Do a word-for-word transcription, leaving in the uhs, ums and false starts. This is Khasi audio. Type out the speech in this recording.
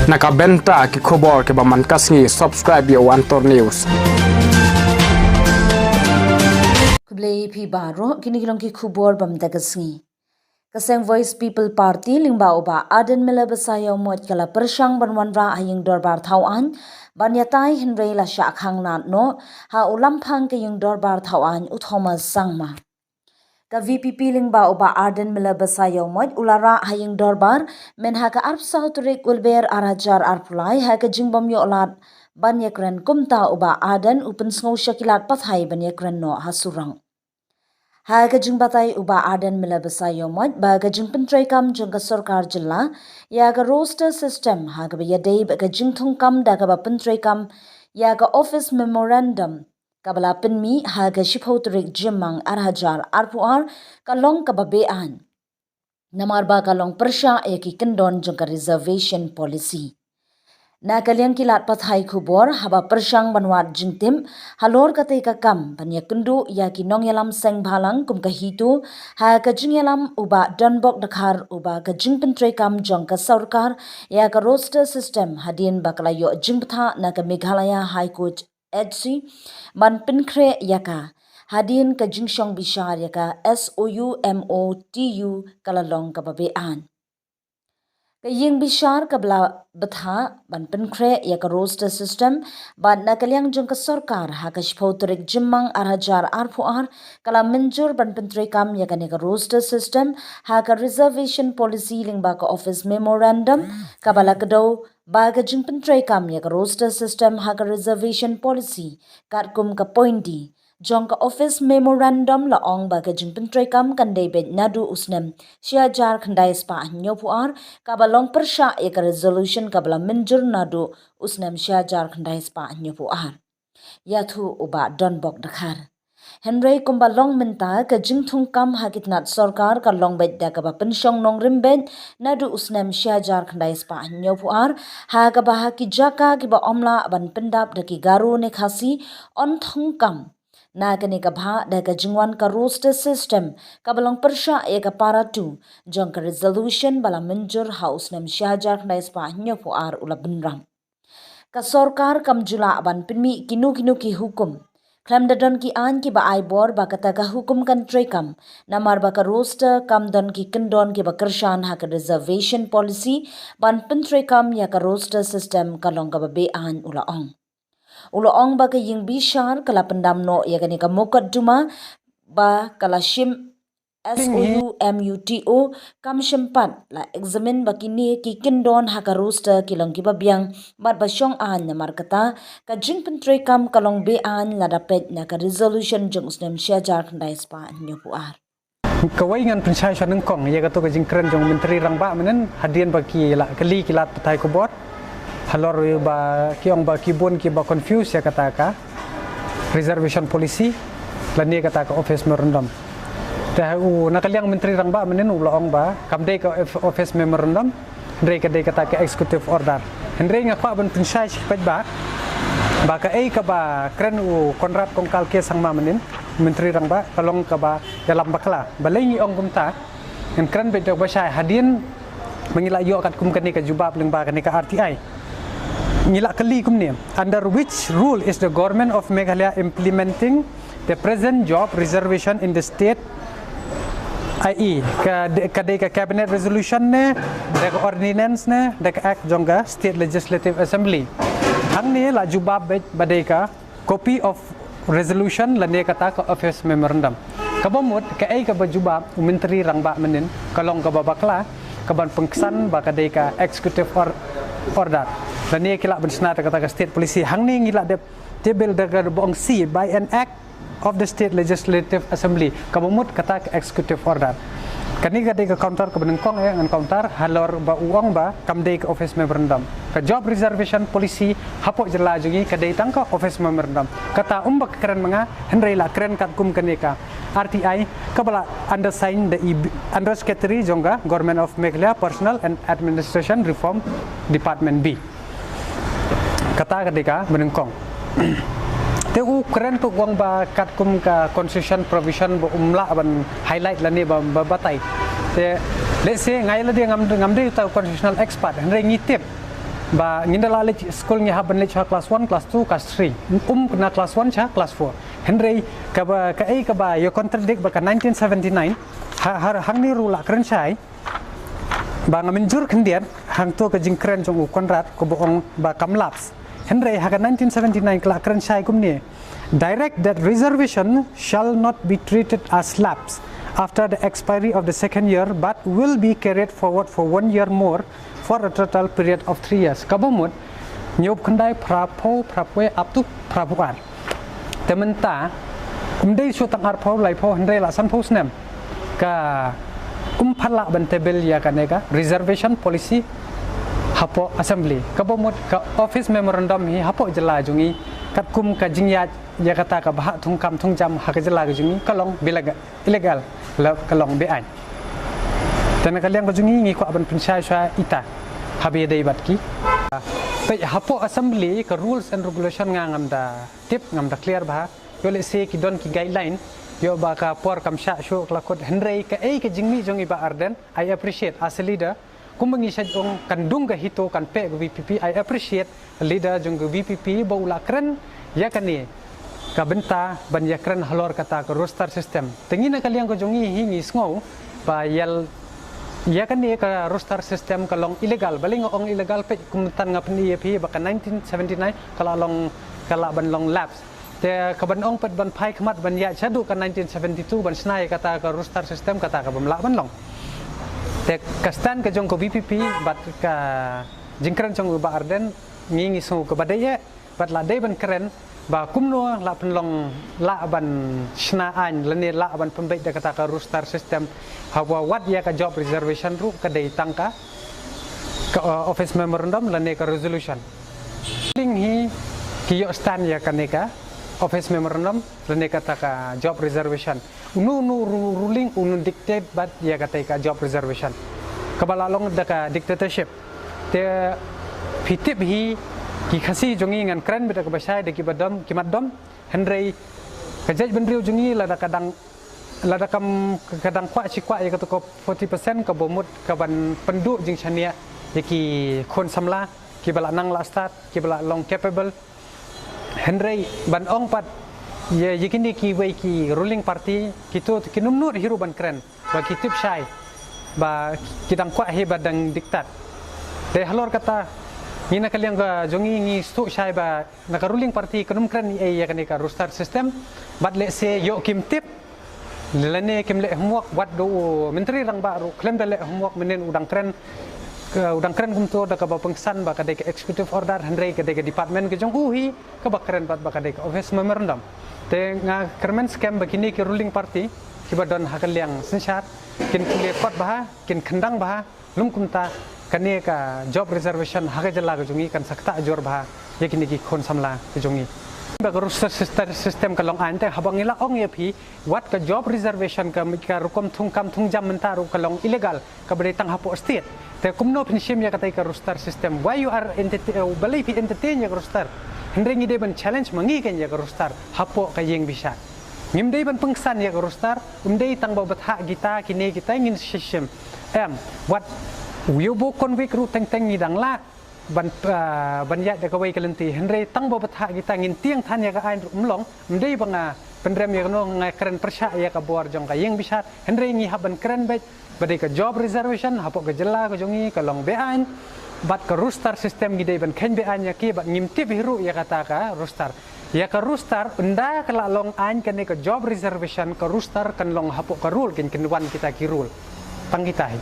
Na ka bynta ki khubor kiba man ka sngi, subscribe ïa u Antor News. Khublei phi baroh, kine ki long ki khubor ba mynta ka sngi. Ka seng Voice People Party lyngba u Bah Ardent Miller Basaiawmoit ka la pyrshang ban wanrah ha ïing dorbar thaw aiñ ban ïatai, hynrei la shah khang nad noh ha u lamphang ka ïing dorbar thaw aiñ, u Thomas Sangma. Ka V P P lyngba u Bah Ardent Miller Basaiawmoit u la rah ha ïing dorbar mynha ka arphew saw tarik Lber ar hajar arphew lai ha ka jingbym ïoh lad ban ïakren, kumta u Bah Ardent u pynsngew sha ki lad pathai ban ïakren noh ha surok. Ha ka jingbatai u Bah Ardent Miller Basaiawmoit ba ka jingpyntreikam jong ka sorkar jylla ïa ka roster system ha kaba ïadei bad ka jingthungkam da kaba pyntreikam ïa ka office memorandum kaba la pynmih ha ka shiphew tarik Jymmang ar hajar arphew ar ka long kaba beaiñ, namar ba ka long pyrshah ïa ki kyndon jong ka reservation policy. Na ka liang ki lad pathai khubor, haba pyrshang ban wad jingtip halor katei ka kam ban ïakynduh ïa ki nongïalam seng bhalang kum ka HITO ha ka jingïalam u Bah Donbok Dkhar, uba ka jingpyntreikam jong ka sorkar ïa ka roster system hadien ba ka la ïoh jingbthah na ka Meghalaya High Court H C ban pynkhreh ïa ka hadien ka jingshong bishar ïa ka S O U M O T U ka la long kaba beaiñ. Ka ïing bishar kaba la bthah ban pynkhreh ïa ka roster system bad na ka liang jong ka sorkar ha ka shiphew tarik Jymmang ar hajar arphew ar ka la mynjur ban pyntreikam ïa kane ka roster system ha ka reservation policy lyngba ka office memorandum kaba la kdew ba ka jingpyntreikam ïa ka roster system ha ka reservation policy katkum ka point D jong ka office memorandum la ong ba ka jingpyntreikam kan dei beit naduh u snem shi hajar khyndai spah hynñiewphew ar, kaba long pyrshah ïa ka resolution kaba la mynjur naduh u snem shi hajar khyndai spah hynñiewphew ar, ïathuh u Bah Donbok Dkhar. Hynrei kumba long mynta, ka jingthungkam ha ki tnat sorkar ka long beit da kaba pynshong nongrim beit naduh u snem shi hajar khyndai spah hynñiewphew ar, ha kaba ha ki jaka kiba ym lah ban pyndap da ki Garo ne Khasi, yn thungkam na kane ka bhah da ka jingwan ka roster system kaba long pyrshah ïa ka para two jong ka resolution ba la mynjur ha u snem shi hajar khyndai spah hynñiewphew ar u la bynrap. Ka sorkar kam ju lah ban pynmih kino kino ki hukum khlem da don ki aiñ kiba ai bor ba kata ka hukum kan treikam, namar ba ka roster kam don ki kyndon kiba kyrshan ha ka reservation policy ban pyntreikam ïa ka roster system, ka long kaba beaiñ, u la ong. U la ong ba ka ïing bishar ka la pyndam noh ïa kane ka mukotduma ba ka la shim S O U M O T O kam shym pat la examine ba kine ki kyndon ha ka roster ki long kiba biang bad ba shong aiñ, namar kata ka jingpyntreikam ka long beaiñ lada peit na ka resolution jong u snem shi hajar khyndai spah hynñiewphew ar. Kawei ngan pynshai shanyngkong ïa kato ka jingkren jong u Myntri Rangbah mynhynnin hadien ba ki la kylli ki lad pathai khubor halor ba ki ong ba ki bun kiba confuse ïa kata ka reservation policy lane kata ka office memorandum. Te u, na ka liang u Myntri Rangbah mynhynnin u la ong ba kam dei ka of-, office memorandum, hynrei ka dei kata ka executive order. Hynrei nga kwah ban pynshai shi paidbah ba kaei kaba kren u Conrad Kongkal K Sangma mynhynnin, u Myntri Rangbah, ka long kaba ïalam bakla. Balei ngi ong kumta? Ngan kren beit da kaba shai, hadien ba ngi la ïoh katkum kane ka jubab lyngba kane ka R T I, ngi la kylli kumne: Under which rule is the Government of Meghalaya implementing the present job reservation in the state, i e ka de-, ka dei ka cabinet resolution ne, da ka ordinance ne, da ka act jong ka State Legislative Assembly? Hangne la jubab beit ba dei ka copy of resolution lane kata ka office memorandum. Kaba mut kaei kaba jubab u Myntri Rangbah mynhynnin ka long kaba bakla, kaban pynksan ba ka dei ka executive or-, order lane ki lah ban shna da kata ka state policy. Hangne ngi la dep tip beit da kaba ong C, by an act of the State Legislative Assembly, kaba mut kata ka executive order. Kane ka dei ka counter kaba nyngkong, eh, ngan counter halor ba u ong ba kam dei ka office memorandum. Ka job reservation policy hapoh jylla jong ngi ka dei tang ka office memorandum. Kata um ba ka kren ma nga, hynrei la kren katkum kane ka R T I kaba la undersign da i b-, Undersecretary jong ka Government of Meghalaya Personnel and Administration Reform Department B. Kata ka dei kaba nyngkong. Te u kren tu u ong ba katkum ka constitution provision ba um lah ban highlight lane ba, ba batai. Te let's say nga ïa lade ngam, ngam dei uta u constitutional expert, hynrei ngi tip Ba ngin da la leit skul ngi hap ban leit sha class one, class two, class three. Um na class one sha class four. Hynrei kaba kaei kaba ïa contradict ba ka nineteen seventy-nine, ha, ha, hangne ruh la kren shai ba nga mynjur khyndiat hangto ka jingkren jong u Conrad kaba ong ba kam lapse. Hynrei ha ka nineteen seventy-nine ka la kren shai kumne: "Direct that reservation shall not be treated as lapse after the expiry of the second year, but will be carried forward for one year more for a total period of three years." Kaba mut, hynñiewphew khyndai, phraphew, phraphew wei, up to phraphew ar. Te mynta, ym dei shu tang arphew, laiphew, hynrei la sanphew snem ka ym pat lah ban table ïa kane ka reservation policy hapoh assembly. Kaba mut ka office memorandum hi hapoh jylla jong ngi katkum ka jingïaid ïa kata ka bhah thungkam thungjam ha ka jylla ka jong ngi ka long bileg-, illegal, la ka long beaiñ. Te na ka liang ka jong ngi ngi kwah ban pynshai shuwa ita haba ïadei bad ki. Peit hapoh assembly ka rules and regulation nga ngam da tip, ngam da clear bha. Ïoh lehse ki don ki guideline, ïoh ba ka por kam shah shuh ka la kut, hynrei kaei ka jingmih jong i Bah Ardent, I appreciate as a leader. Kumba ngi shait ong, kan dung ka HITO kan peh ka VPP, I appreciate leader jong ka VPP ba u la kren ïa kane ka bynta ban ïakren halor kata ka roster system. Te ngi na ka liang ka jong ngi hi ngi sngew ba ïa l-, ïa kane ka roster system ka long illegal. Balei nga ong illegal? Peit kumta nga pyni ïa phi ba ka nineteen seventy-nine ka la long, ka lah ban long lapse. Te ka ban ong pat ban phai khmat ban ïaid shaduh ka nineteen seventy-two ban shna ïa kata ka roster system, kata ka bym lah ban long. Te ka stand ka jong ka VPP bad ka jingkren jong u Bah Ardent, ngi ngi sngew kaba dei eh, bad la dei ban kren ba kumno la pynlong, la ban shna aiñ lane la ban pynbeit da kata ka roster system, haba wat ïa ka job reservation ruh ka dei tang ka, ka, uh, office memorandum lane ka resolution. Ruling hi ki ïoh stand ïa kane ka office memorandum lane kata ka job reservation. Uno uno ru-, ruling uno dictate bad ïa kata ka job reservation. Kaba la long da ka dictatorship. Te phi tip hi, ki Khasi jong ngi, ngan kren beit da kaba shai da kiba dom, ki mat dom. Hynrei ka jaitbynriew jong ngi lada ka dang, lada kam, ka dang kwah shi kwah ïa kata ka forty percent, kaba mut ka ban pynduh jingshaniah ïa ki khun samla kiba la nang la stad, kiba la long capable. Hynrei ban ong pat ïa, ïa kine kiwei ki ruling party, kito kin ym nud hi ruh ban kren ba ki tip shai ba ki dang kwah hi ba dang diktat. Te halor kata, ngi na ka liang ka jong ngi ngi sngewthuh shai ba na ka ruling party kan ym kren ei ei ïa kane ka roster system, bad lehse ïoh kim tip lane kim leh homework, wat da u Myntri Rangbah ruh khlem da leh homework mynnin u dang kren, ka, u dang kren kumto da kaba pynsan ba ka dei ka executive order, hynrei ka dei ka department ka jong u hi kaba kren bad ba ka dei ka office memorandum. Te nga kyrmen skhem ba kine ki ruling party kiba don ha ka liang synshar kin pule kot bha, kin khyndang bha, lum kumta kane ka job reservation ha ka jylla ka jong ngi kan sa ktah jur bha ïa kine ki khun samla ka jong ngi. Ba ka roster system, system ka long aiñ, te haba ngi la ong ïa phi wat ka job reservation ka, ka rukom thungkam thungjam mynta ruh ka long illegal, kaba dei tang hapoh state. Te kumno phin shim ïa kata ka roster system? Why you are entertain, eh, balei phi entertain ïa ka roster? Hynrei ngi dei ban challenge ma ngi kein ïa ka roster hapoh ka ïing bishar. Ngim dei ban pynsan ïa ka roster, ym dei tang ba bthah kita kine kita ngin shim. Em, wat u ïoh ba convict ruh teng teng ngi dang lah ban, ah, ban ïaid da kawei ka lynti. Hynrei tang ba bthah kita ngin tieng than ïa ka aiñ ruh ym long, ym dei ba nga pynrem ïa kano, nga kren pyrshah ïa ka bor jong ka ïing bishar. Hynrei ngi hap ban kren beit ba dei ka job reservation hapoh ka jylla ka jong ngi ka long beaiñ, bad ka roster system ngi dei ban kheiñ beaiñ ïa ki, bad ngim tip hi ruh ïa kata ka roster. Ïa ka roster ynda ka la long aiñ kane ka job reservation, ka roster kan long hapoh ka rule, kin, kin wan kita ki rule. Tang kita hi.